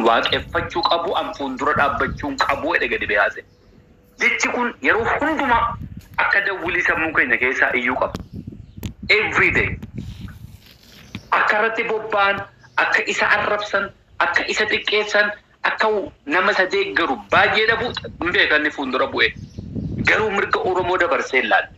Waaqeffachuu qabu an fuuldura dhaabbachuun qabu jedhe gadi baase. Jechi kun yeroo hundumaa akka dawwilii sammuu keenya keessaa iyyuu qaba. Every day. Akka irratti bobba'an, akka isa arrabsan, akka isa xiqqeessan, akka nama isa deeggaru baay'ee dhabu hin beekan fuuldura bu'e. Garuu mirga Oromoo dabarsee ilaalla.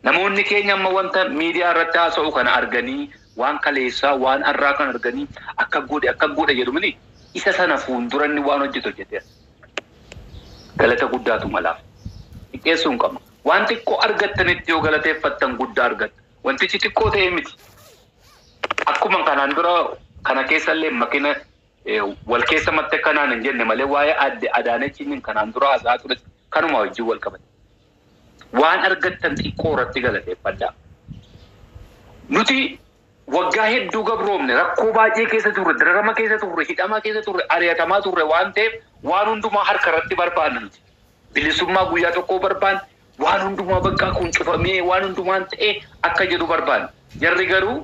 Namoonni keenya amma wanta miidiyaa irratti haasa'u kana arganii, waan kaleessaa waan har'aa kan arganii akka godhe akka godhe jedhu mini isa sana fuuldura inni waan hojjetu hojjeteera. Galata guddaatu malaaf. Xiqqeessuu hin qabnu. Waan xiqqoo argattanitti yoo galateeffattan guddaa argatta. Wantichi xiqqoo ta'ee miti. Akkuma kanaan dura kana keessallee makina wal keessa matte kanaan hin jenne malee waa'ee adde Adaanechiin kanaan dura haasa'aa ture kanuma wajjin wal qabate. Waan argattan xiqqoo irratti galateeffadhaa. Nuti waggaa hedduu gabroomne, rakkoo baay'ee keessa turre, dararama keessa turre, hidhama keessa turre, ari'atamaa turre waan ta'eef waan hundumaa harka irratti barbaanna nuti. Bilisummaa guyyaa tokkoo barbaanna, waan hundumaa bakka kun cufamee waan hundumaan ta'ee akka jedhu barbaanna. Jarri garuu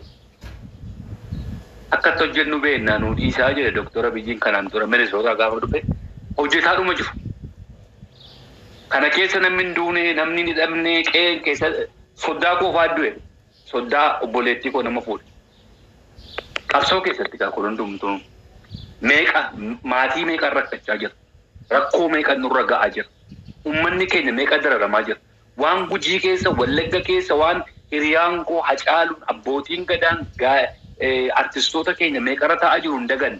akkatti hojjennu beekna nu dhiisaa jedhe Dooktor Abiyyiin kanaan dura Minisootaa gaafa dhufe hojjetaadhuma jiru. Kana keessa namni hin duune, namni hin hidhamne, qe'een keessa soddaa koo fa'aa du'e. Soddaa obboleettii koo nama fuudhe. Qabsoo keessatti gaa kun hundumtuu meeqa maatii meeqa rakkachaa jira. Rakkoo meeqa nurra ga'aa jira. Uummanni keenya meeqa dararamaa jira. Waan Gujii keessa, Wallagga keessa, waan hiriyaan koo Hacaaluun, abbootiin gadaan, artistoota keenya meeqarra taa'aa jiru hin daganne.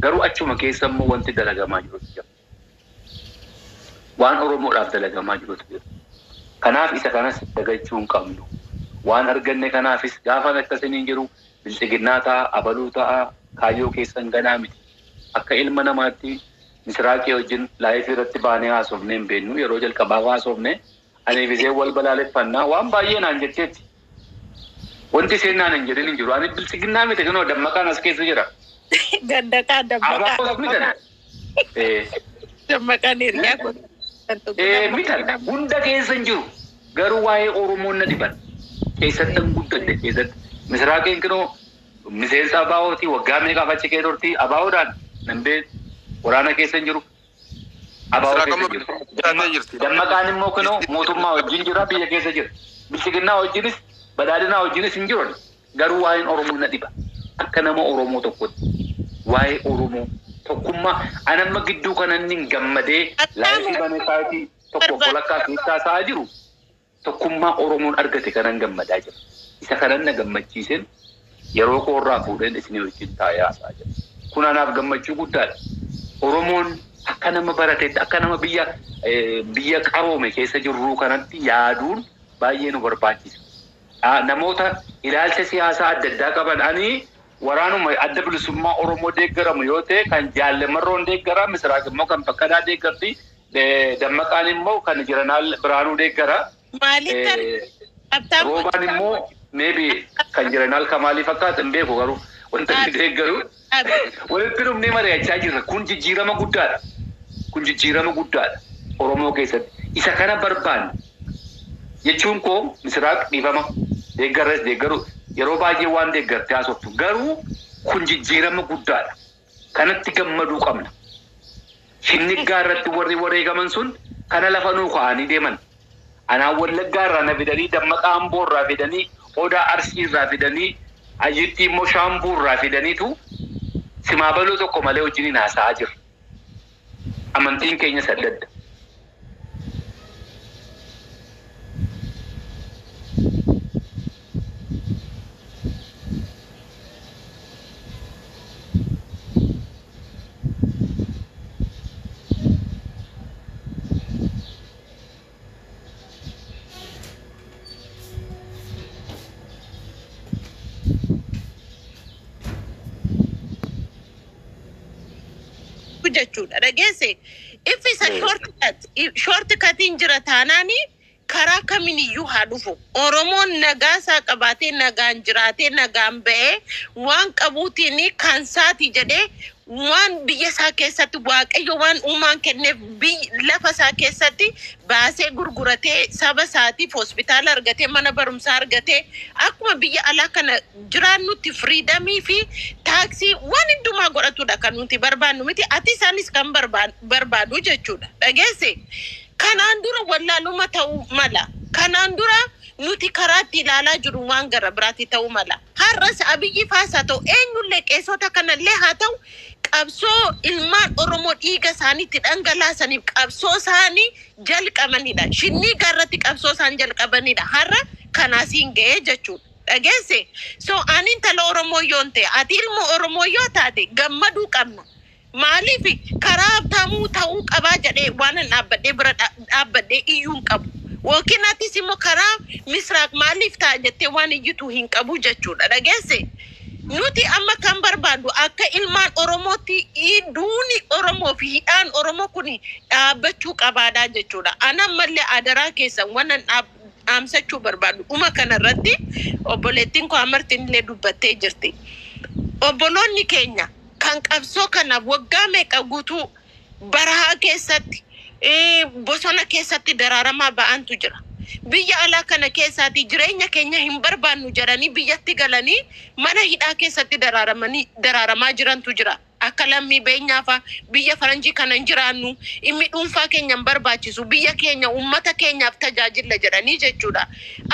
Garuu achuma keessa immoo wanti dalagamaa jirutu jira. Waan Oromoodhaaf dalagamaa jirutu jira. Kanaaf isa kanas dagachuu hin qabnu. Waan arganne kanaafis gaafa akkasiniin jiru bilxiginnaa ta'a, abaluu ta'a, kaayyoo keessan ganaa miti. Akka ilma namaatti Misiraaqii wajjin live irratti baanee haasofnee hin beeknu. Yeroo jalqabaaf haasofne ani fi isheen wal balaaleffannaa waan baay'ee naan jetteetti. Wanti isheen naan hin jedhin hin jiru. Ani bilxiginnaa miti, kunoo Dammaqaan as keessa jira. Dammaqaa Dammaqaa. Abaabos mitan. Dammaqaan hiriyaa kun. Mitan hunda keessa hin jiru. Garuu waa'ee Oromoon na dhiban. Keessatti hin guddadhe keessatti. Misiraaqeen kunoo miseensa abaa'ooti, waggaa meeqaaf achi kee turti abaa'oodhaan nan beeku, waraana keessa hin jiru. Abaa'oo keessa jiru. Dammaqaan immoo kunoo mootummaa wajjin jira, biyya keessa jira. Bilchiginnaa wajjinis badhaadhinaa wajjinis hin jiru. Garuu waa'een Oromoo na dhiba. Akka nama Oromoo tokkotti waa'ee Oromoo tokkummaa anamma gidduu kanan hin gammadee live banee sa'aatii tokko walakkaa keessaa sa'aa jiru tokkummaa Oromoon argate kanan gammadaa jira. Isa kanan na gammachiiseen yeroo koorraa fuudheen isinii wajjin taa'ee haasa'aa jira. Kun anaaf gammachuu guddaadha. Oromoon akka nama barateetti, akka nama biyya qaroome keessa jirru kanatti yaaduun baay'ee nu barbaachisa. Namoota ilaalcha siyaasaa adda addaa qaban, ani waraanuma Adda Bilisummaa Oromoo deeggaramu yoo ta'e kan Jaallamarroon deeggara, Misiraaq immoo kan Baqqalaa deeggarti, Dammaqaan immoo kan Jeneraal Biraanuu deeggara. Maalitti Roobaan immoo maybe kan Jeneraal Kamaalii fakkaata, hin beeku, garuu wanta inni deeggaru walitti dhufnee mari'achaa jirra. Kun jijjiirama guddaadha. Kun jijjiirama guddaadha Oromoo keessatti. Isa kana barbaanne jechuun koo, Misiraaq, dhiifama, deeggarras deeggaru yeroo baay'ee waan deeggartee haasoftu, garuu kun jijjiirama guddaadha. Kanatti gammaduu qabna. Shinniggaa irratti warri wareegaman sun kana lafa nuu kaa'anii deeman. Anaan Wallaggaa irraa na fidanii, Dammaqaa Amboo irraa fidanii, Odaa Arsii irraa fidanii, Ayyittii immoo Shaambuu irraa fidaniitu simaa baloo tokko malee wajjiniin haasa'aa jira. Amantiin keenya adda adda. Jechuudha. Dhageesse, if isa shortcutiin jira taanaani karaa kamiiniyyuu haa dhufu. Oromoon nagaa isaa qabaatee, nagaan jiraatee, nagaan ba'ee, waan qabuutiin kan saati jedhee Waan biyya isaa keessatti Waaqayyo waan uumaan kenneef lafa isaa keessatti baasee gurguratee saba isaatiif hospitaala argatee, mana barumsaa argatee, akkuma biyya alaa kana jiraannutti freedom fi tax waan hundumaa godhatudha kan nuti barbaannu miti. Ati isaanis kan barbaadu jechuudha. Dhageesse, kanaan dura wallaaluma ta'uu mala. Kanaan dura nuti karaa itti ilaalaa jiru waan gara biraatti ta'uu mala. Har'as Abiyyi faas haa ta'u, eenyullee, qeessota kanallee haa ta'u, qabsoo ilmaan Oromoo dhiiga isaaniitti dhangalaasaniif qabsoo isaanii jalqabanidha. Shinnii gaarratti qabsoo isaan jalqabanidha. Har'a kanaasiin ga'ee jechuudha. Dhageesse? So ani intala Oromoo yoon ta'e, ati ilma Oromoo yoo taate, gammaduu qabna. Maaliif karaa Habtaamuu ta'uu qabaa jedhee waan an dhaabbadhee bira dhaabbadhee iyyuu hin qabu. Yookiin atis immoo karaa Misraaq maaliif ta'a jettee waan iyyitu hin qabu jechuudha. Dhageesse? Nuti amma kan barbaadu akka ilmaan Oromootti duuni Oromoo fi hidhaan Oromoo kun dhaabbachuu qabaadhaa jechuudha. Ana ammallee adaraa keessan waan dhaamsachuu barbaadu dhuma kanarratti, obboleettiin koo Amartiin illee dubbattee jirti. Obboloonni keenya kan qabsoo kanaaf waggaa meeqa guutuu barahaa keessatti, bosona keessatti daraaramaa ba'antu jira. Biyya alaa kana keessaati jireenya keenya hin barbaannu jedhanii biyyatti galanii mana hidhaa keessatti daraaramanii daraaramaa jirantu jira. Akka lammii beenyaafa biyya faranjii kana hin jiraannu, inni dhuunfaa keenya hin barbaachisu, biyya keenya uummata keenyaaf tajaajilla jedhanii jechuudha.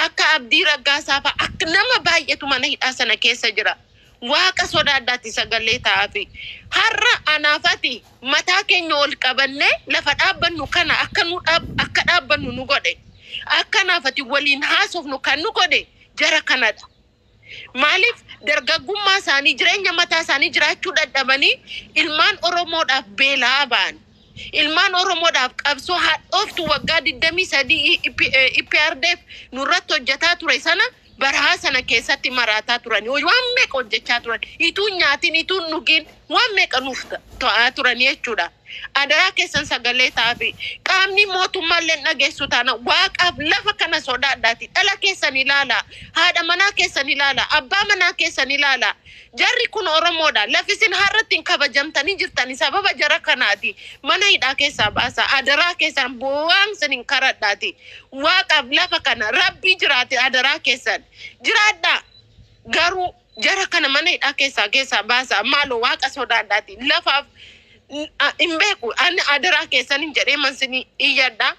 Akka Abdii Raggaasaa fa'a akka nama baay'eetu mana hidhaa sana keessa jira. Waaqa sodaaddaatti sagalee ta'aafi. Har'a anaafati mataa keenya ol qabannee lafa dhaabbannu kana akka nu akka dhaabbannu nu godhe. Akka naafati waliin haasofnu kan nu godhe jara kanadha. Maaliif dargaggummaa isaanii, jireenya mataa isaanii jiraachuu dadhabanii ilmaan Oromoodhaaf beela'aa ba'an. Ilmaan Oromoodhaaf qabsoo hadhooftu waggaa 23 EPRDF nurratti hojjetaa ture sana barahaa sana keessatti maraataa turan. Waan meeqa hojjechaa turan. Ituu nyaatin, ituu dhugin, waan meeqa nuuf ta'aa turan jechuudha. Adaraa keessan sagalee ta'aafi. Qaamni mootummaallee dhageessu taana, waaqaaf lafa kana sodaadhaati. Dhala keessan ilaala. Haadha manaa keessan ilaala. Abbaa manaa keessan ilaala. Jarri kun Oromoodha. Lafi isin har'atti hin kabajamtanii jirtani sababa jara kanaati. Mana hidhaa keessaa baasa. Adaraa keessan bu'aan isin hin karadhaati. Waaqaaf lafa kana rabbii jiraate adaraa keessan. Jiraadhaa. Garuu jara kana mana hidhaa keessaa baasa. Maaloo waaqa sodaadhaati. Lafaaf hin beeku. Ani adaraa keessan hin jedhee mansinii iyyadha.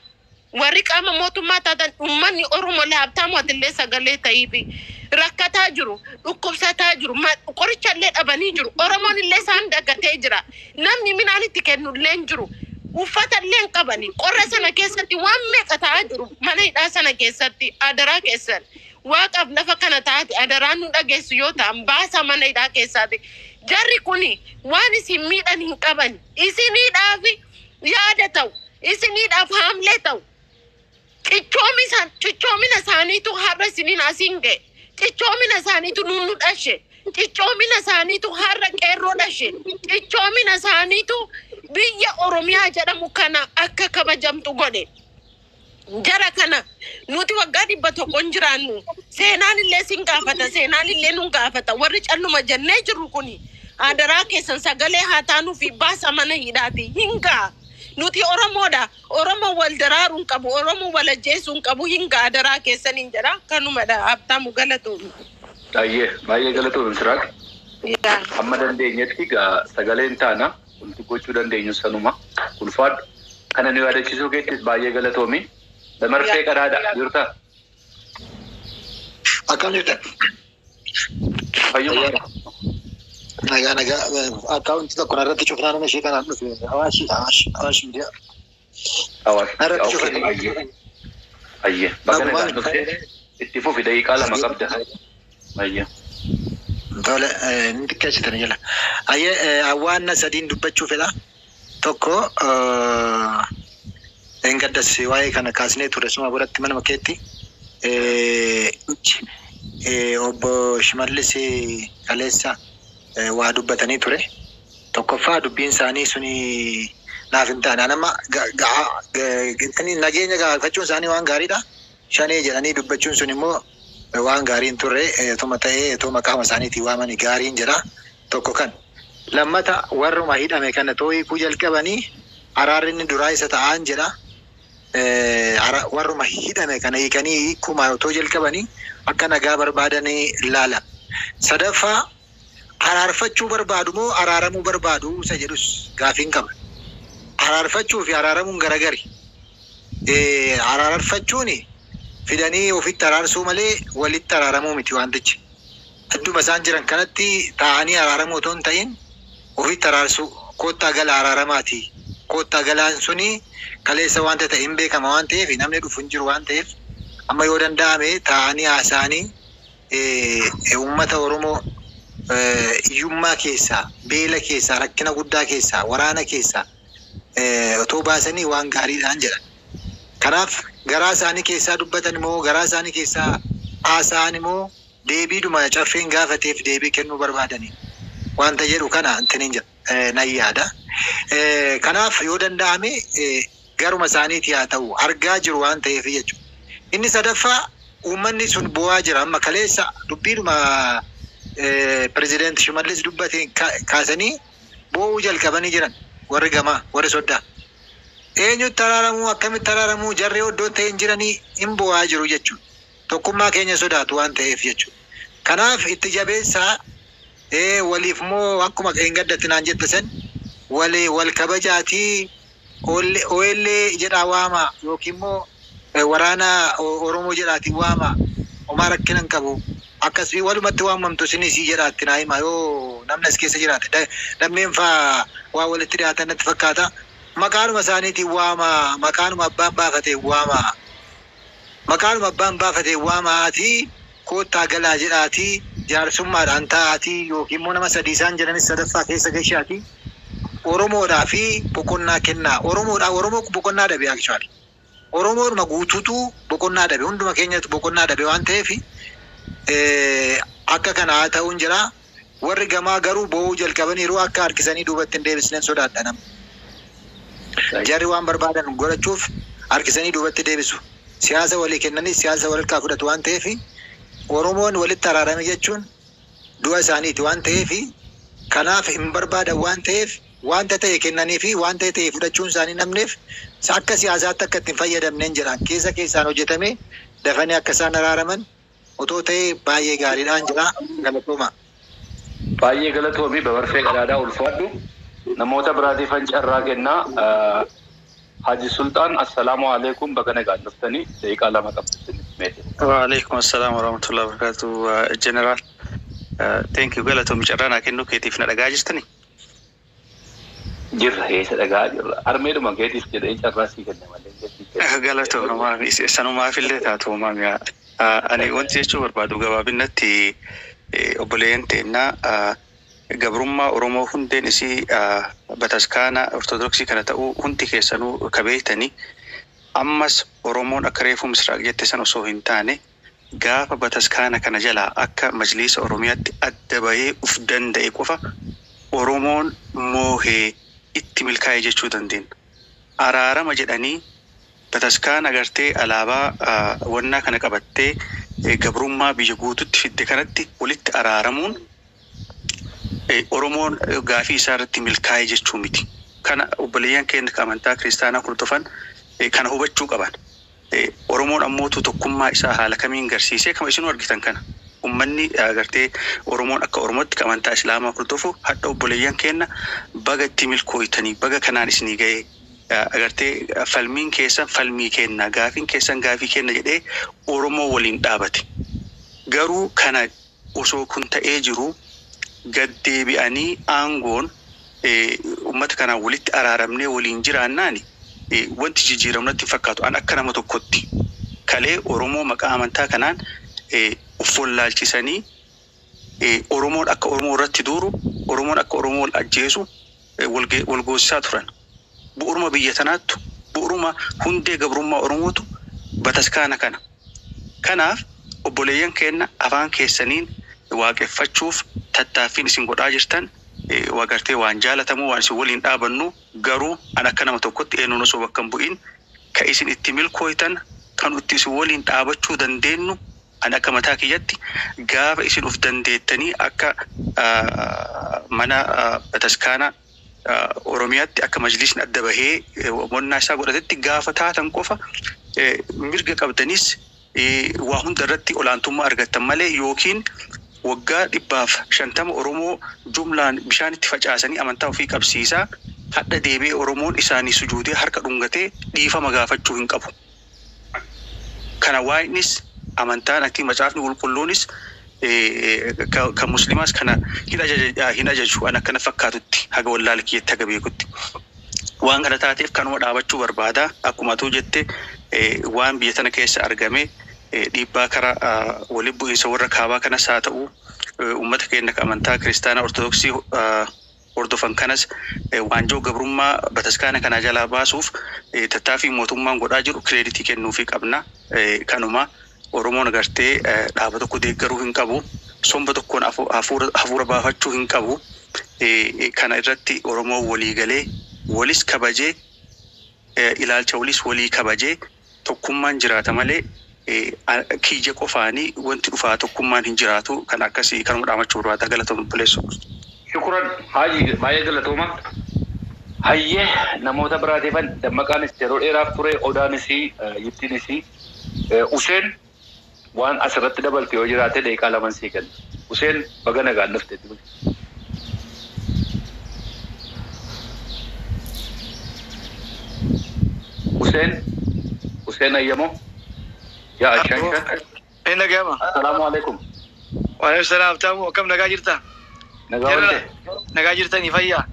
Warri qaama mootummaa taatan, uummanni Oromoo Habtaamu, atillee sagalee ta'iifi. Rakkataa jiru, dhukkubsataa jiru, qoricha illee dhabanii jiru. Oromoon illee isaan dagatee jira. Namni midhaan itti kennu illee hin jiru. Uffata illee hin qabani. Qorra sana keessatti waan meeqa ta'aa jiru mana hidhaa sana keessatti. Adaraa keessan. Waaqaaf lafa kana taate adaraan nu dhageessu yoo ta'an, baasa mana hidhaa keessaati. Jarri kuni waan isin miidhan hin qaban. Isiniidhaaf yaada ta'u. Isiniidhaaf haamlee ta'u. Cichoomina isaaniitu har'a isiniin asiin ga'e. Cichoomina isaaniitu nu dhashe. Cichoomina isaaniitu har'a qeerroo dhashe. Cichoomina isaaniitu biyya Oromiyaa jedhamu kana akka kabajamtu godhe. Jara kana nuti waggaa 100 hin jiraannu. Seenaan illee sin gaafata. Seenaan illee nun gaafata. Warri calluma jennee jirru kuni adaraa keessan sagalee haa taanuu fi baasa mana hidhaati. Hin ga'a. Nuti Oromoodha. Oromoo wal daraaruu hin qabu. Oromoo wal ajjeesuu hin qabu. Hin ga'a, adaraa keessan hin jedha. Kanumadha. Habtaamu, galatoomi. Baay'ee baay'ee galatoomi, Misiraaq. Amma dandeenyetti egaa sagaleen taana, wanti gochuu dandeenyu sanuma. Ulfaadhu. Kana nu yaadachiisuu keettis baay'ee galatoomi. Damarfee qadaadha jirta. Akkam jirta? Fayyuma. Nagaa nagaa. Akkaawuntii tokko narratti cufnaa, nama ishee kanaan dhufe. Awaashi, Awaash, Awaash Miidiyaa. Awaash. Narratti Okay, cufanii. Baay'ee. Baay'ee. Baga nagaan dhufte, itti fufi, daqiiqaa 2 qabda. Baay'ee. Tole, ni xiqqeessitan jala. Ayyee, waan sadiin dubbachuu fedha. Tokko, hin gaddas waa'ee kana kaasnee ture suma biratti mana keetti. Obbo Shimallis kaleessa waa dubbatanii ture. Tokkoffaa, dubbiin isaanii suni naaf hin taane. Anama nageenya gaafachuun isaanii waan gaariidha. Shanee jedhanii dubbachuun sun immoo waan gaarii hin turre. Otuma ta'ee, otuma qaama isaaniitiin waamanii gaariin jedha. Tokko kan. Lammata warruma hidhame kana too hiikuu jalqabanii araarri inni duraa isa ta'aan jedha. Warruma hidhame kana hiikanii hiikuma otoo jalqabanii akka nagaa barbaadanii ilaala. Sadaffaa, araarfachuu barbaadu moo araaramuu barbaadu isa jedhus gaafiin qaba. Araarfachuu fi araaramuun garagari. Araarfachuun fidanii ofitti araarsuu malee walitti araaramuu miti wantichi. Adduma isaan jiran kanatti taa'anii araaramuu otoo hin ta'in ofitti araarsuu, koottaa gala araaramaati. Koottaa galaan suni kaleessa wanta ta'e hin beekama waan ta'eef, namni dhufu hin jiru waan ta'eef, amma yoo danda'ame taa'anii haasa'anii uummata Oromoo hiyyummaa keessaa, beela keessaa, rakkina guddaa keessaa, waraana keessaa otoo baasanii waan gaariidhaan jedha. Kanaaf garaa isaanii keessaa dubbatan immoo, garaa isaanii keessaa haasa'an immoo, deebiidhuma caffeen gaafateef deebii kennuu barbaadanii wanta jedhu kana intiniin jedha nan yaada. Kanaaf yoo danda'ame garuma isaaniiti haa ta'u, argaa jiru waan ta'eef jechuudha. Inni sadaffaa, uummanni sun bu'aa jira. Amma kaleessa dubbiidhuma pirezidaanti Shimallis dubbateen kaasanii boo'uu jalqabanii jiran warri gamaa, warri soddaa. Eenyutti araaramuu, akkamitti araaramuu, jarri iddoo ta'e hin jiranii hin bu'aa jiru jechuudha. Tokkummaa keenya sodaatu waan ta'eef jechuudha. Kanaaf itti jabeessaa, waliif immoo akkuma gaddatti naan jette san walii wal kabajaatii OLA jedhaa waama yookiin immoo waraana Oromoo jedhaatii waama, homaa rakkina hin qabu. Akkasii walumatti waamamtu isinis jedhaatti naa hima yoo namni as keessa jiraate. Lammeen faa waa walitti dhiyaatan natti fakkaata. Maqaanuma isaaniitiin waama, maqaanuma abbaan baafatee waama. Maqaanuma abbaan baafatee waamaatii koottaa galaa jedhaatii jaarsummaadhaan taa'aatii yookiin immoo nama sadii isaan jedhanis sadaffaa keessa gashaatii Oromoodhaa fi boqonnaa kennaa. Oromoodhaa Oromoo boqonnaa dhabe actually. Oromoodhuma guutuutu boqonnaa dhabe. Hunduma keenyatu boqonnaa dhabe waan ta'eef akka kana haa ta'uun jira. Warri gamaa garuu boo'uu jalqabaniiru, akka harkisanii duubatti hin deebisnen sodaadha nama. Jarri waan barbaadan godhachuuf harkisanii duubatti deebisu. Siyaasa walii kennanii siyaasa walirkaa fudhatu waan ta'eef, Oromoon walitti araarame jechuun du'a isaaniiti waan ta'eef, kanaaf hin barbaadan waan ta'eef, wanta ta'e kennanii fi wanta ta'e fudhachuun isaanii namneef akka siyaasaatti akka ittiin fayyadamneen jedhan. Keessa keessaan hojjetame dafanii akka isaan araaraman otoo ta'e baay'ee gaariidhaan jira, galatooma. Baay'ee galatoomii, babarfee qadaadaa, ulfaadhu. Namoota biraatiif carraa kennaa. Haji Sultaan, assalaamu alaikum, baga nagaan dhuftanii, daqiiqaa 2 qabdu meeti. Waalaikum assalam warahmatullahi wabarakatuh. General, thank you, galatoomii carraa naa kennuu keetiif. Na dhagaa jirtani? Jirra, eessa dhagaa jirra. Armeedhuma keetiif jedhee carraa sii kenne malee. Galatooma, sanumaaf illee taatu maamiyaa. Ani wanti jechuu barbaadu gabaabinatti, obboleeyyan teennaa, gabrummaa Oromoo hundeen isii bataskaana Ortodoksii kana ta'uu hundi keessanuu kabeeytanii, ammas Oromoon akka reefuu Misraaq jette san osoo hin taane, gaafa bataskaana kana jalaa akka majliisa Oromiyaatti adda bahee uf danda'e qofa Oromoon moohee itti milkaa'e jechuu dandeenya. Araarama jedhanii bataskaana agartee alaabaa wannaa kana qabattee gabrummaa biyya guututti fidde kanatti walitti araaramuun Oromoon gaafii isaa irratti milkaa'e jechuu miti. Kana obboleeyyan keenya amantaa kiristaanaa hordofan kana hubachuu qaban. Oromoon ammootu tokkummaa isaa haala kamiin garsiisee kama isinuu argitan kana. Uummanni agartee Oromoon akka Oromootti amantaa Islaamaa hordofu hadha obboleeyyan keenya baga itti milkooytanii, baga kanaan isinii ga'ee, agartee falmiin keessan falmii kenna, gaafiin keessan gaafii kenna jedhee Oromoo waliin dhaabate. Garuu kana osoo kun ta'ee jiru gad deebi'anii aangoon uummata kanaan walitti araaramnee waliin jiraannaani wanti jijjiiramu natti hin fakkaatu. An akka nama tokkotti kalee Oromoo maqaa amantaa kanaan uf wallaalchisanii Oromoon akka Oromoo irratti duuru, Oromoon akka Oromoo wal ajjeesu wal goosisaa turan. Bu'uruma biyya tanaattu, bu'uruma hundee gabrummaa Oromootu bataskaana kana. Kanaaf obboleeyyan keenya, afaan keessaniin waaqeffachuuf tattaaffiin isin godhaa jirtan wagartee waan jaalatamuu, waan isin waliin dhaabannu. Garuu an akka nama tokkotti eenyuun osoo bakka hin bu'in, ka isin itti milkooytan, kan itti isin waliin dhaabachuu dandeenyu Ani akka mataa kiyyatti gaafa isin uf dandeettanii akka mana bataskaana Oromiyaatti akka majlisni adda bahee monnaa isaa godhatetti gaafa taatan qofa mirga qabdanis waa hunda irratti olaantummaa argattan malee, yookiin waggaa 150 Oromoo jumlaan bishaan itti facaasanii amantaa ofii qabsiisaa hadha deebi'ee Oromoon isaanii sujuudee harka dhungatee dhiifama gaafachuu hin qabu. Kana waa'innis amantaan ati macaafni qulqulluunis kan musliimaas kana hin ajaju an akkana fakkaatutti, haga wallaala kiyyatti, haga beekutti. Waan kana taateef kanuma dhaabachuu barbaada. Akkuma atuu jette, waan biyya tana keessa argame dhiibbaa karaa walitti bu'iinsa warra kaabaa kanas haa ta'u, uummata keenya kan amantaa kiristaanaa ortodoksii hordofan kanas waanjoo gabrummaa bataskaana kanaa jalaa baasuuf tattaaffii mootummaan godhaa jiru credit kennuufii qabna. Kanuma Oromoon agartee dhaaba tokko deeggaruu hin qabu. Somba tokkoon hafuura baafachuu hin qabu. Kana irratti Oromoon walii galee, walis kabajee, ilaalcha walis walii kabajee tokkummaan jiraata malee kiyya qofaanii wanti dhufaa tokkummaan hin jiraatu. Kan akkasii kanuma dhaamachuu barbaada. Galatooma, obboleessoo. Shukuran Haaji, baay'ee galatooma. Hayyee, namoota biraateefan dammaqaanis yeroo dheeraaf ture, odaanis yittiinis Useen waan asirratti dabalte yoo jiraate daqiiqaa 2 sii kenna. Useen, baga nagaan dhufte. Useen, Useen Ayyamoo yaa ashaan. Inni nagayama. Assalaamu alaikum. Waalaikum salaam. Taamu, akkam nagaa jirta? Nagaa walte. Nagaa jirtanii, fayyaa?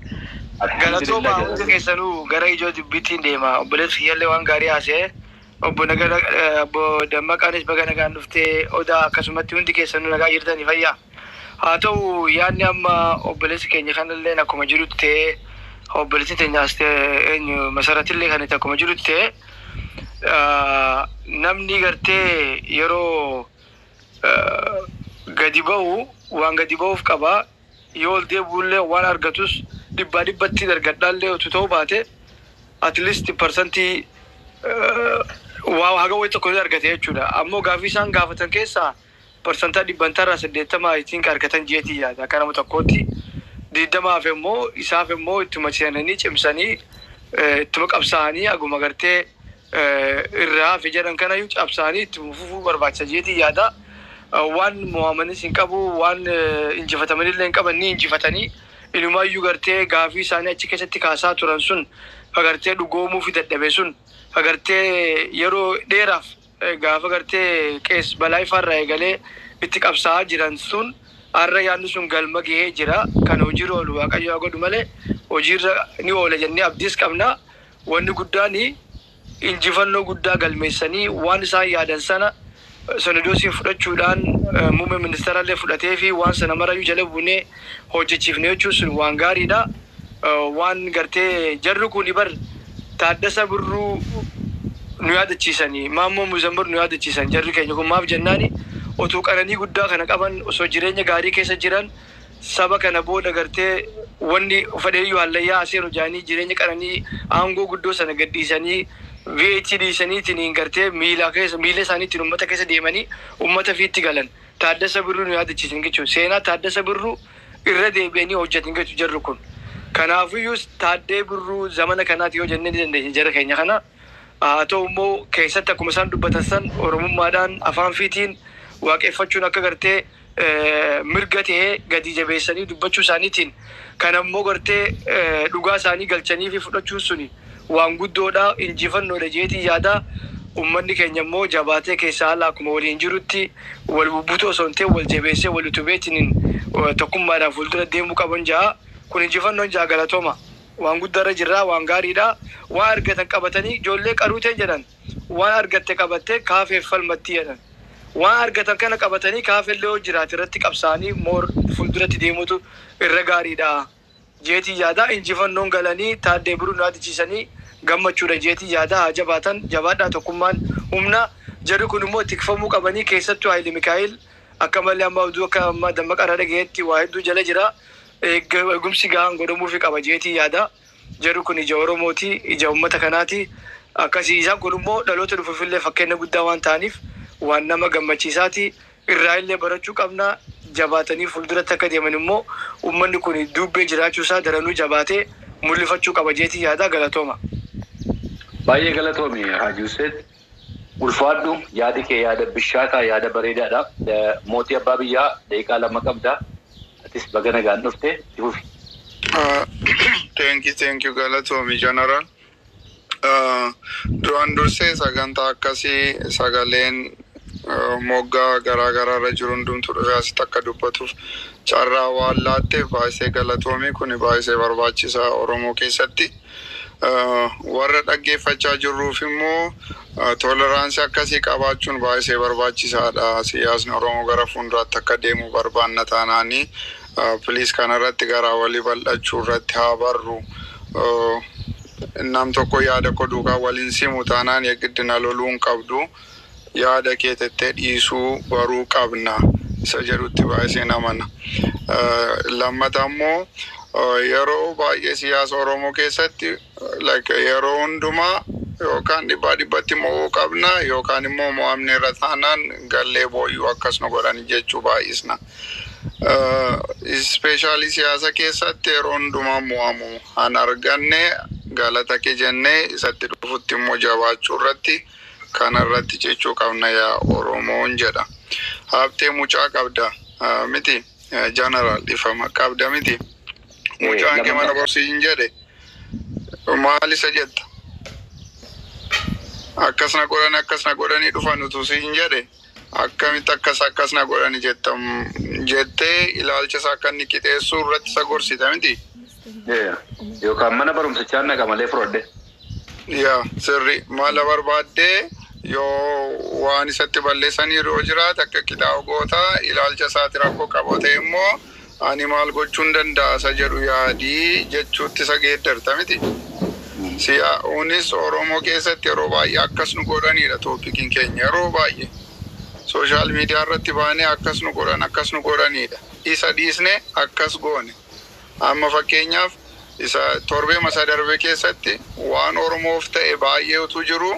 Galatooma hundi keessanuu. Gara ijoo dubbiittiin deema. Obboleessi kiyyallee waan gaarii haasa'e. Obbo Nagara, obbo Dammaqaanis baga nagaan dhuftee, Odaa, akkasumatti hundi keessanuu nagaa jirtanii, fayyaa. Haa ta'u, yaadni amma obboleessi keenya kanallee akkuma jirutti ta'ee, obboleessi teenyaas ta'e, eenyu, masaratillee kan itti akkuma jirutti ta'e, namni gartee yeroo gadi ba'u waan gadi ba'uuf qaba. Yoo ol deebi'ullee waan argatus dhibbaa dhibbatti argadhaallee utuu ta'uu baate, at least parsantii waa haga wayii tokko ni argate jechuudha. Ammoo gaafii isaan gaafatan keessaa parsantaa dhibbantaarraa 80 ittiin argatan jeetii yaada akka nama tokkootti. 20f immoo isaaf immoo ittuma seenanii cimsanii ittuma qabsaa'anii aguma gartee irraa hafe jedhan kanayyuu cabsaanii ittuma fufuu barbaachisa jeetii yaada. Waan mo'amanis hin qabu, waan injifatamanillee hin qaban, ni injifatanii. Inumaayyuu gartee gaafii isaanii achi keessatti kaasaa turan sun agartee dhugoomuu fi dadhabe sun agartee yeroo dheeraaf gaafa gartee qees balaa ifaarraa eegalee itti qabsaa'aa jiran sun har'a yaadni sun galma gahee jira. Kan hojiirra oolu Waaqayyo haa godhu malee hojiirra ni oola jennee abdiis qabna. Wanni guddaan injifannoo guddaa galmeessanii waan isaan yaadan sana sonodoosiin fudhachuudhaan muummee ministeerallee fudhatee fi waan sana marayyuu jala buunee hojjechiifne jechuun sun waan gaariidha. Waan gartee jarri kun bar Taaddasa Birruu nu yaadachiisanii, Maammoo Muzammir nu yaadachiisan jarri keenya kun. Maaf jennaani, otoo qananii guddaa kana qaban, osoo jireenya gaarii keessa jiran, saba kana booda gartee wanni fedheeyyuu hallayyaa aseenu jaanii jireenya qananii aangoo guddoo sana gadhiisanii, V8 dhiisaniitiin gartee miila keessa miila isaaniitiin uummata keessa deemanii uummata fiitti galan. Taaddasa Birruu nu yaadachiisan jechuudha. Seenaa Taaddasa Birruu irra deebi'anii hojjetan jechuudha jarri kun. Kanaafiyyuu Taaddee Birruu zamana kanaati yoo jennee ni dandeenya jara keenya kana. Haa ta'u immoo keessatti akkuma isaan dubbatan san Oromummaadhaan afaan fiitiin waaqeffachuun akka gartee mirga ta'ee gadi jabeessanii dubbachuu isaaniitiin kan ammoo gartee dhugaa isaanii galchanii fi fudhachuun suni waan guddoodha, injifannoodha jeetii yaada. Uummanni keenya immoo jabaatee keessaa haala akkuma waliin jirutti wal bubbutuu osoo hin ta'in wal jabeessee wal utubeetiin tokkummaadhaan fuuldura deemuu qaban ja'a. Kun injifannoon ja'a, galatooma. Waan guddaarra jirraa, waan gaariidha. Waan argatan qabatanii ijoollee qaruuteen jedhan, waan argatte qabattee kaafeef falmatti jedhan. Waan argatan kana qabatanii kaafeellee yoo jiraate irratti qabsaanii moor fuulduratti deemutu irra gaariidha. Jeetii yaadaa, injifannoon galanii Taaddee Birruu nu yaadachiisanii gammachuudha jeetii yaadaa. Haa jabaatan, jabaadhaa, tokkummaan humna. Jarri kun immoo tikfamuu qabanii, keessattuu Haayile Mikaa'el akka malee amma oduu akka amma Dammaqaa dhagayeetti waa hedduu jala jira. Eegumsi gahaan godhamuufi qaba jeetii yaada. Jarri kun ija Oromooti, ija uummata kanaati. Akkasii isaan kun immoo dhaloota dhufuufillee fakkeenya guddaa waan ta'aniif Waan nama gammachiisaati. Irraa illee barachuu qabna. Jabaatanii fuulduratti akka deeman immoo uummanni kun dubbee jiraachuu isaa daranuu jabaatee mul'ifachuu qaba jeetii yaada. Galatooma. Baay'ee galatoomi, Haji Hussein. Ulfaadhu, yaadi kee yaada bishaataa, yaada bareedaadha. Mootii abbaa biyyaa, daqiiqaa 2 qabda. Atis baga nagaan dhufte, itti fufi. Thank you, thank you, galatoomi, General. Duraan dursee sagantaa akkasii sagaleen moggaa garaa garaa irra jiru hundumtu dhufee asitti akka dubbatuuf carraa waan laatteef baay'isee galatoomi. Kun baay'isee barbaachisaa Oromoo keessatti. Warra dhaggeeffachaa jirruuf immoo tolerance akkasii qabaachuun baay'isee barbaachisaadha. Siyaasni Oromoo gara fuulduraatti akka deemu barbaanna taanaanii, please, kanarratti garaa walii bal'achuu irratti haa barru. Nam tokko yaada koo duukaa waliin simu taanaan yegiddina loluu hin qabdu. Yaada kee tettee dhiisuu baruu qabna isa jedhutti baay'iseen amana. Lammata immoo yeroo baay'ee siyaasa Oromoo keessatti, like, yeroo hundumaa yookaan dhibbaa dhibbatti mo'uu qabna yookaan immoo mo'amne irra taanaan gallee booyyuu akkas nu godhani jechuu baay'isna. Especially siyaasa keessatti yeroo hundumaa mo'amu han arganne galata kee jennee isatti dhufutti immoo jabaachuu irratti, kana irratti jechuu qabna yaa Oromoon jedha. Habtee, mucaa qabda miti? General, ifama qabda miti? Mucaan kee mana barumsi hin jedhe, maal isa jetta? Akkas na godhani, akkas na godhanii dhufan utuu si hin jedhe, akkamitti akkas akkas na godhani jettam jettee ilaalcha isaa akka inni qixeessuu irratti isa gorsita miti? Yookaan mana barumsichaa naqa malee fudhadhe. Yaa sirri mala barbaaddee yoo waan isatti balleessanii yeroo jiraate akka qixaa'u gootaa, ilaalcha isaati rakkoo qabu ta'e immoo ani maal gochuun danda'a isa jedhu yaadii jechuutti isa geeddarta miti? Siyaa'uunis Oromoo keessatti yeroo baay'ee akkas nu godhanidha topiciin keenya. Yeroo baay'ee social media irratti baanee akkas nu godhan, akkas nu godhanidha. Isa dhiisne akkas goone. Amma fakkeenyaaf isa torbee masa darbe keessatti waan Oromoof ta'e baay'ee utuu jiru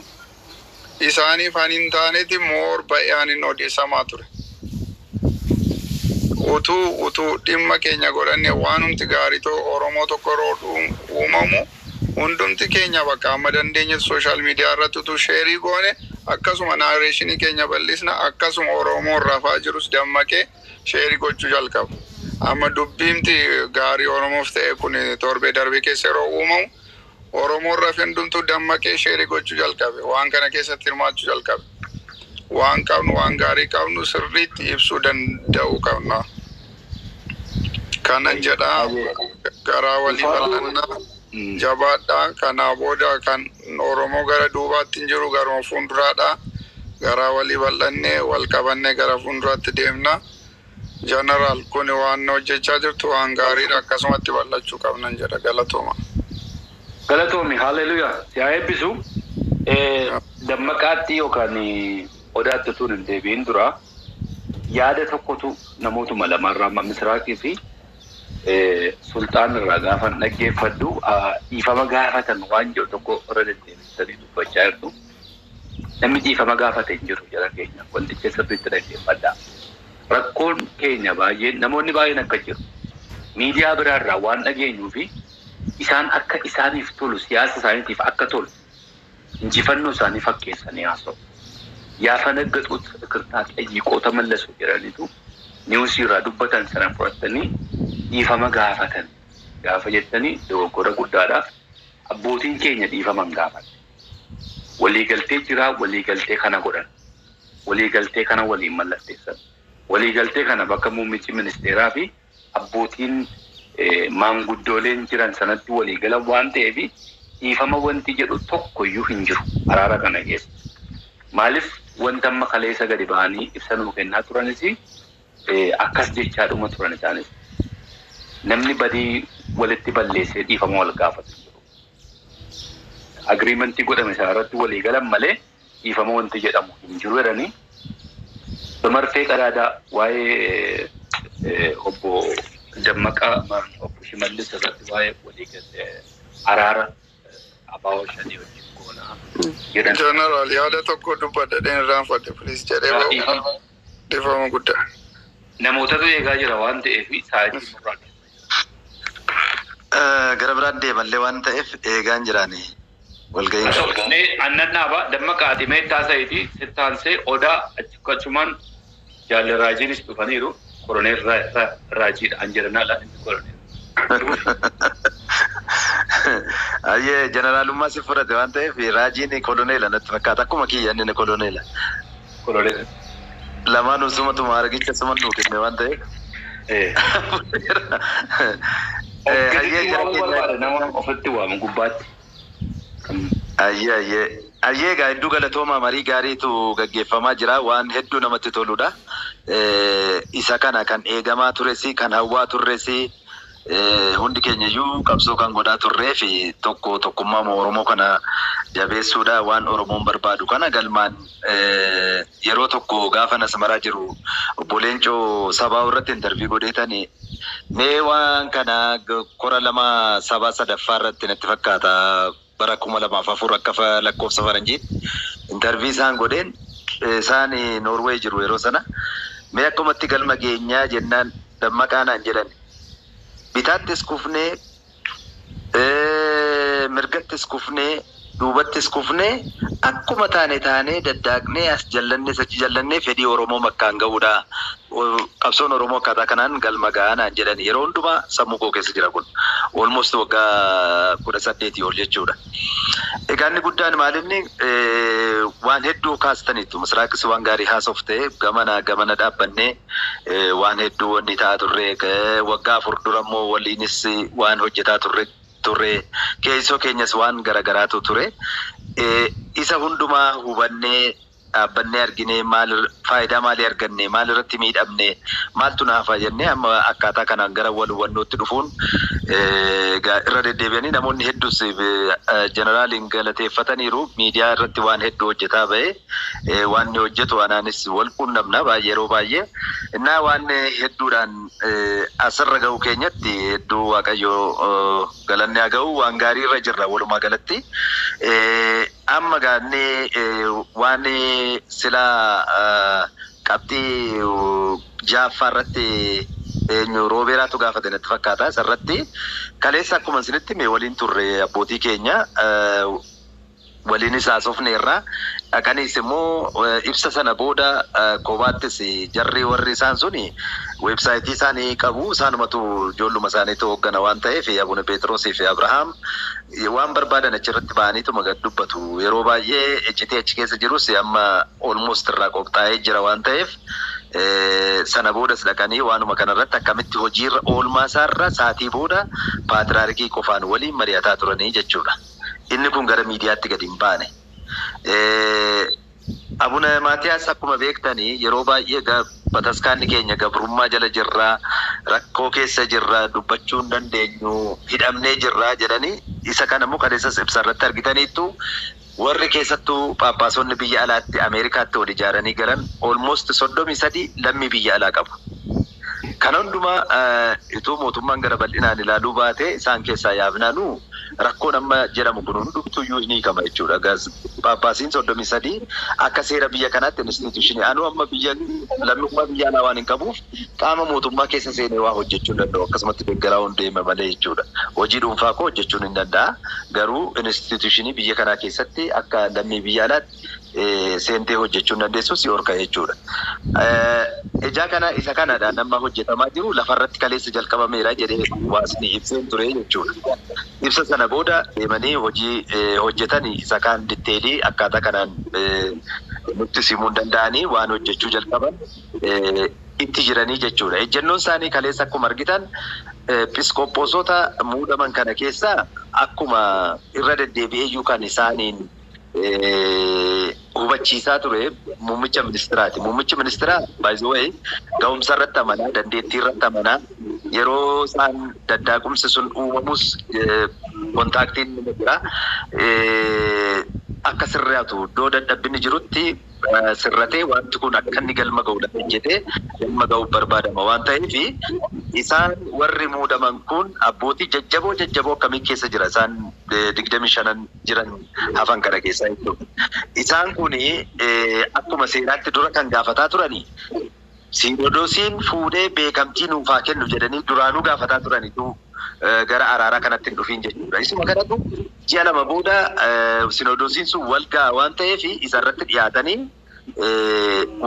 isaaniif han hin taanetti more ba'ee hin odeessamaa ture. Utuu dhimma keenya godhanne, waanumti gaarii Oromoo tokko yeroo uumamu hundumti keenya bakka amma dandeenye social media irratti utuu share goone, akkasuma narration keenya bal'isna, akkasuma Oromoo rafaa jirus dammaqee share gochuu jalqaba. Amma dubbiimti gaarii Oromoof ta'e kun torbee darbe keessa yeroo uumamu Oromoon rafee hundumtuu dammaqee share gochuu jalqabe. Waan kana keessatti hirmaachuu jalqabe. Waan qabnu, waan gaarii qabnu sirriitti ibsuu danda'uu qabna. Kanan jedhaa, garaa walii bal'annaa, jabaadhaa. Kanaa booda kan Oromoo gara duubaatti hin jiru, garuma fuulduraadha. Garaa walii bal'annee wal qabannee gara fuulduraatti deemna. General, kun waan hojjechaa jirtu waan gaariidha, akkasumatti bal'achuu qabnan jedha. Galatooma. Galatoomi, haleluuyaa, si haa eebbisu. Dammaqaatti yookaan Odaatti utuu hin deebi'in dura yaada tokkotu namootuma lamarraa, Misraaqii fi Sulxaan irraa gaafan dhaggeeffadhu, dhiifama gaafatan waan jedhu tokko irra deddeebisanii dubbachaa jirtu. Namni dhiifama gaafate hin jiru jara keenya, wanticha sirriitti dhaggeeffadhaa. Rakkoon keenya baay'een, namoonni baay'een akka jiru miidiyaa biraarraa waan dhageenyuu fi isaan akka isaaniif tolu, siyaasa isaaniitiif akka tolu injifannoo isaanii fakkeessanii haasa'u. ያፈነገጡት ይቅርታ ጠይቆ ተመለሱ jedhaniitu news irraa dubbatan sana fudhatanii dhiifama gaafatan gaafa jettanii dogoggora guddaadhaaf. Abbootiin keenya dhiifama hin gaafanne. Waliigaltee jiraa, waliigaltee kana godhan. Waliigaltee kana waliin mallatteessan. Waliigaltee kana bakka muummichi ministeeraa fi abbootiin maanguddooleen jiran sanatti waliigalan waan ta'eef dhiifama wanti jedhu tokkoyyuu hin jiru araara kana keessa. Maaliif wanta amma kaleessa gadi ba'anii ibsa nuu kennaa turanis akkas jechaadhuma turan isaanis. Namni badii walitti balleessee dhiifama wal gaafatu hin jiru. Agreement godhame sana irratti walii galan malee dhiifama wanti jedhamu hin jiru jedhanii bamarfee qadaadaa waa'ee obbo Dammaqaa, obbo Shimallis irratti waa'ee walii araara Abbaa Shanii wajjin goonaa jedhan. Jeneraal, yaada tokko dubbadha dheen irraanfadhe, please, jedhee ba'u dhiifama guddaa. Namootatu eegaa jira waan ta'eef sa'aatii murraa. Gara biraan deemallee waan ta'eef eegaan jiraani walga'iin. Annan dhaaba Dammaqa Atimee Taasayitii sittaansee Odaa achumaan jaalle Raajiinis dhufaniiru, koroneel Raajiidha an jedhanaadha inni koroneel. Ayyee, jeneraalummaa si fudhate waan ta'eef Raajiin koloneela natti fakkaata, akkuma kiyya inni koloneela. Koloneela. Lamaanuu sumatuma argicha suma nuu kenne waan ta'eef. Hayyee, jara keenya. Nama ofitti waamu gubbaatti. Ayyee, ayyee. Ayyee egaa, hedduu galatoomaa, marii gaariitu gaggeeffamaa jira, waan hedduu namatti toludha. Isa kana kan eegamaa tures, kan hawwaa turres, hundi keenya iyyuu qabsoo kan godhaa turree fi tokko tokkummaa Oromoo kana jabeessuudha, waan Oromoon barbaadu kana galmaan. Yeroo tokko gaafa nasmaraa jiru obbo Leencoo sabaa irratti interview godheetani, mee waan kana kora lama sabaa sadaffaa irratti natti fakkaata, bara 2004 akka lakkoofsa faranjiitti, interview isaan godheen, isaan Noorweey jiru yeroo sana, mee akkumatti galma geenyaa jennaan, Dammaqaa naan jedhan, bitaattis kufnee, mirgattis kufnee, duubattis kufnee, akkuma taane taanee daddaaqnee as jallannee achi jallannee fedhii Oromoo makkaan ga'uudha. Qabsoon Oromoo akkaataa kanaan galma ga'aa naan jedhan. Yeroo hundumaa sammuu koo keessa jira kun. Almost waggaa 18 ol jechuudha. Egaa inni guddaan maalinni, waan hedduu kaastaniitu, Misraaqis waan gaarii haasofte, gamana gamana dhaabbannee waan hedduu wanni ta'aa turre, waggaa 4 dura immoo waliinis waan hojjetaa turre, keessoo keenyas waan garagaraatu ture. Isa hundumaa hubannee dhaabbannee arginee, maal faayidaa maalii arganne, maal irratti miidhamne, maaltu naafa jennee, amma akkaataa kanaan gara wal hubannootti dhufuun irra deddeebi'anii namoonni hedduus jeneraaliin galateeffataniiru. Miidiyaa irratti waan hedduu hojjetaa ba'e, waan inni hojjetu anaanis wal quunnamna baay'ee yeroo baay'ee innaa waan hedduudhaan asirra ga'u keenyatti hedduu Waaqayyo galanni haa ga'u, waan gaarii irra jirra walumaa galatti. Amma gaannee waan silaa qabxii jaaffaa irratti eenyu Roobeeraatu gaafate natti fakkaata. Isarratti kaleessa akkuma isinitti mee waliin turre, abbootii keenya waliinis haasofneerra. Dhaqaniis immoo ibsa sana booda kophaattis jarri warri isaan suni weebsaayitii isaanii qabu, isaanumatu ijoolluma isaaniitu hooggana waan ta'eef, Abuna Peetroosii fi Abrahaam waan barbaadan achirratti ba'aniituma gad dubbatu. Yeroo baay'ee iccitii achi keessa jirus amma almost irraa qophaa'ee jira waan ta'eef, sana boodas dhaqanii waanuma kanarratti akkamitti hojiirra oolmaa isaarra saatii booda paatriyaarkii qofaan waliin mari'ataa turanii jechuudha. Inni kun gara miidiyaatti gadi hin baane. Abuna Maatiyaas akkuma beektanii yeroo baay'ee bataskaanni keenya gabrummaa jala jirraa, rakkoo keessa jirraa, dubbachuu hin dandeenyu, hidhamnee jirraa jedhanii, isa kana immoo kaleessas ibsa irratti argitaniittu. Warri keessattuu paappaasonni biyya alaatti Ameerikaatti wal ijaaranii galan almost 33 lammii biyya alaa qabu. Kana hundumaa itoo mootummaan gara bal'inaan ilaaluu baate, isaan keessaa yaabnaanu rakkoon amma jedhamu kun hundumtuyyuu ni hiikama jechuudha. Paappaasiin 33 akka seera biyya kanaatti institution anuu amma biyya lammummaa biyya alaa waan hin qabuuf qaama mootummaa keessa seenee waa hojjechuu hin danda'u. Akkasumatti deeggaraa hin deema malee jechuudha. Hojii dhuunfaa koo hojjechuun hin danda'a. Garuu institution biyya kanaa keessatti akka lammii biyya alaatti seentee hojjechuu hin dandeessu, si horka jechuudha. Ijaa kana isa kanadha nama hojjetamaa jiru, lafarratti kaleessa jalqabameera jedhee hawaasni ibseen ture jechuudha. Ibsa sana booda deemanii hojii hojjetanii isa kaan detail akkaataa kanaan nutti simuu hin danda'anii waan hojjechuu jalqaban itti jiranii jechuudha. Ejjennoon isaanii kaleessa akkuma argitan episkooppoosota muudaman kana keessaa akkuma irra deddeebi'eeyyuu kan isaaniin hubachiisaa ture muummicha ministiraati. Muummichi ministiraa, by the way, ga'umsa irratti amanaa, dandeettii irratti amanaa, yeroo isaan daddaaqumsi sun uumamus contactiin nima jira. Akka sirriatu iddoo dadhabbinni jirutti Sirratee wanti kun akka inni galma ga'uudhaaf hojjetee galma ga'uuf barbaadama waan ta'eef, isaan warri muudaman kun abbootii jajjaboo jajjaboo akkamii keessa jira isaan 25 jiran hafan kana keessa jechuudha. Isaan kun akkuma seeraatti dura kan gaafataa turanii Siinodoosiin fuudhee beekamtii nuuf haa kennu jedhanii duraanuu gaafataa turanitu gara araaraa kanatti hin dhufiin jechuudha. Isuma kanatu ji'a 2 booda sinodoosiin sun wal ga'a waan ta'eef isarratti dhiyaatanii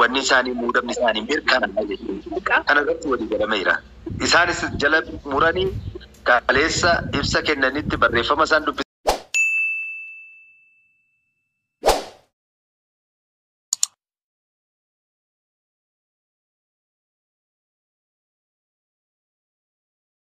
wanni isaanii muudamni isaanii mirkanaa jechuudha. Kana irratti walii galameera. Isaanis jala muranii kaleessa ibsa kennanitti barreeffama isaan dubbisan.